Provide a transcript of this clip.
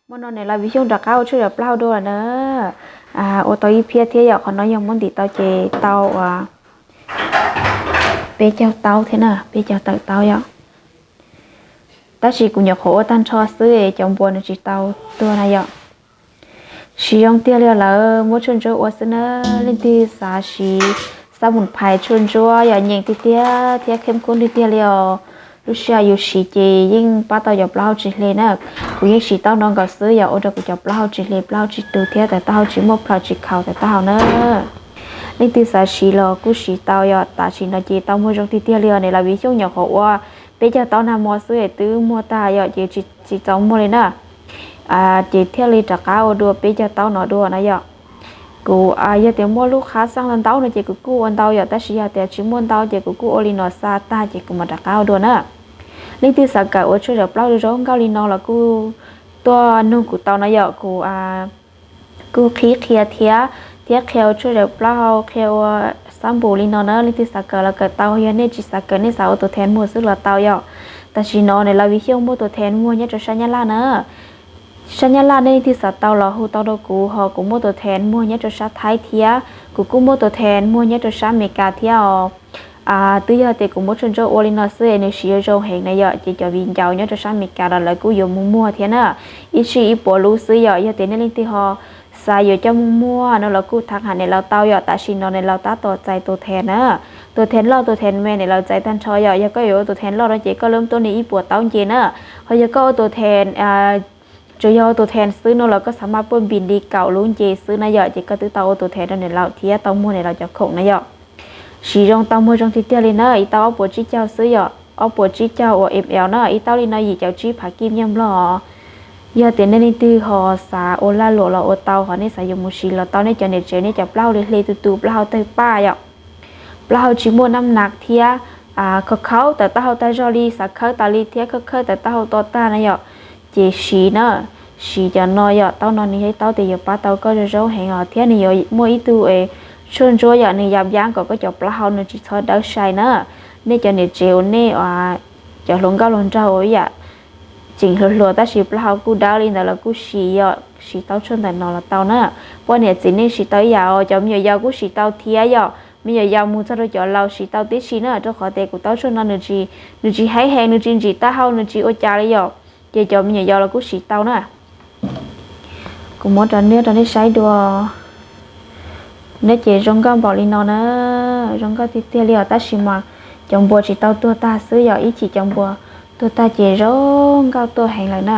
Hmo no niam laus Viv Xyooj rov qab ua tshuaj zaum plaub dua lawm na. Ua tau ib phiab thiab yom, qhov no yog muab ntim tau ces tau uas peb caug taub thiab na, peb caug tawm taub yom. Tab sis kuv nyuam qhuav ua tag nrho xwb es cov npua nws tsis tau tuag na yom. Siv zoo tiag li lawm, muab tshuaj ntsuab ua xwb na. Leej twg xav siv xab mus phais tshuaj ntsuab yom, nyeem tiag tiag thiab kheeb kub tiag tiag li os. Lub sij hawm yus siv ces yeej pab tau cov plaub hau tsis hle na. Kuv yeej siv taub no nkaus xwb yom, ua rau kuv cov plaub hau tsis hle, plaub hau tsis tu thiab tawv taub hau tsis muaj plhaws tsis khaus tawv taub hau na. Leej twg xav siv los kuj siv tau yom. Tam sim no ces tau muag zoo tiag tiag li os, niam laus Viv Xyooj nyuam qhuav ua peb caug taub nag hmo xwb es twb muag tag yom, ces tsis txaus muag li na. Ces thiaj li rov qab ua dua peb caug taub no dua na yom. Kuv yog tias muaj lub qhab xaj ntau ntau no ces kuv kuj ua ntau yom, tab sis yog tias tsis muaj ntau ces kuv kuj ua li no xa tag ces kuv mam rov qab ua dua na. Leej twg xav kawm ua tshuaj zaum plaub zoo nkauj li no los kuj tuaj nug kuv tau na yom. Kuv kuj qhib qhia thiab, thiab qhia ua tshuaj zaum plaub hau, qhia ua xab npum li no na. Leej twg xav kawm los kawm tau, yog nej tsis xav kawm nej xav ua tus then muag xwb los tau yom. Tam sim no niam laus Viv Xyooj muaj tus then muag nyob rau sab Nyab Laj na. Sab Nyab Laj nej leej twg xav tau los hu tau rau kuv, ho kuv muaj tus then muag nyob rau sab Thaib thiab kuv kuj muaj tus then muag nyob rau sab Amelikas thiab os. Twb yog tias kuv muab tshuaj ntsuab ua li no xwb es nws siv yuav zoo heev na yom, ces cov viv ncaus nyob rau sab Amelikas los lawv kuj yuav mus muag thiab na. Ib sij ib puas lub xwb yom, yog tias nej leej twg ho xav yuav coj mus muag no los kuj thab hais niam laus tau yom. Tam sim no niam laus tab tom txais tus then na, tus then loj tus then me niam laus txais tag nrho yom. Yog koj yuav ua tus then loj no ces koj lub tuab neeg ib puas taub nce na, ho yog koj ua tus then tsuas yog ua tus then xwb no los koj xav maj puaj npis li kaum lub nce xwb na yom, ces koj twb tau ua tus then rau niam laus thiab tau muag niam laus cov khoom na yom. Siv zoo tau muag zoo tiag tiag li na, ib taub ob puas tsib caug xwb yom, ob puas tsib caug uas ml na, ib taub li no yim caum tsib phav kij nyiaj Nplog os. Yog tias nej leej twg ho xav ua lag luam los ua tau, ho nej xav yuav mus siv los tau, nej cov niam tsev nej cov plaub hau li hle tu tu, plaub hau tawg paj yom, plaub hau tsis muaj naj nas thiab, khaus khaub tawv taub hau tag zog li, xav khawb tas li thiab khawb khawb tawv taub hau to tag na yom, ces siv na, siv cov no yom. Taub no nws yog ib taub tias yuav pab tau koj zoo zoo heev os, thiab nws yuav muaj ib tug tshuaj ntsuab yom, nws yab yab kom koj cov plaub hau nws tsis txhob dawb sai na. Nej cov niam tsev uas nej cov hluas nkauj hluas nraug ua ib yam tseem hluas hluas tab sis plaub hau kuj dawb li ntawd los kuj siv yom, siv taub tshuaj ntawm no los tau na. Poj niam txiv neej siv tau ib yam os, cov me nyuam yaus kuj siv tau thiab yom. Me nyuam yaus mus txog rau cov laus siv tau tib si na, rau qhov tias kuv taub tshuaj no nws tsis haib heev, nws tsis ntsim taub hau, nws tsis ua cas li yom, ces cov me nyuam yaus los kuj siv tau na. Kuv muab rau nej, rau nej saib dua. Neb ces zoo nkauj npaum li no na, zoo nkauj tiag tiag li os, tab sis mas cov npua tsis tau tuag tag xwb yom, ib chim cov npua tuag tag ces zoo nkauj tuaj heev lawm na.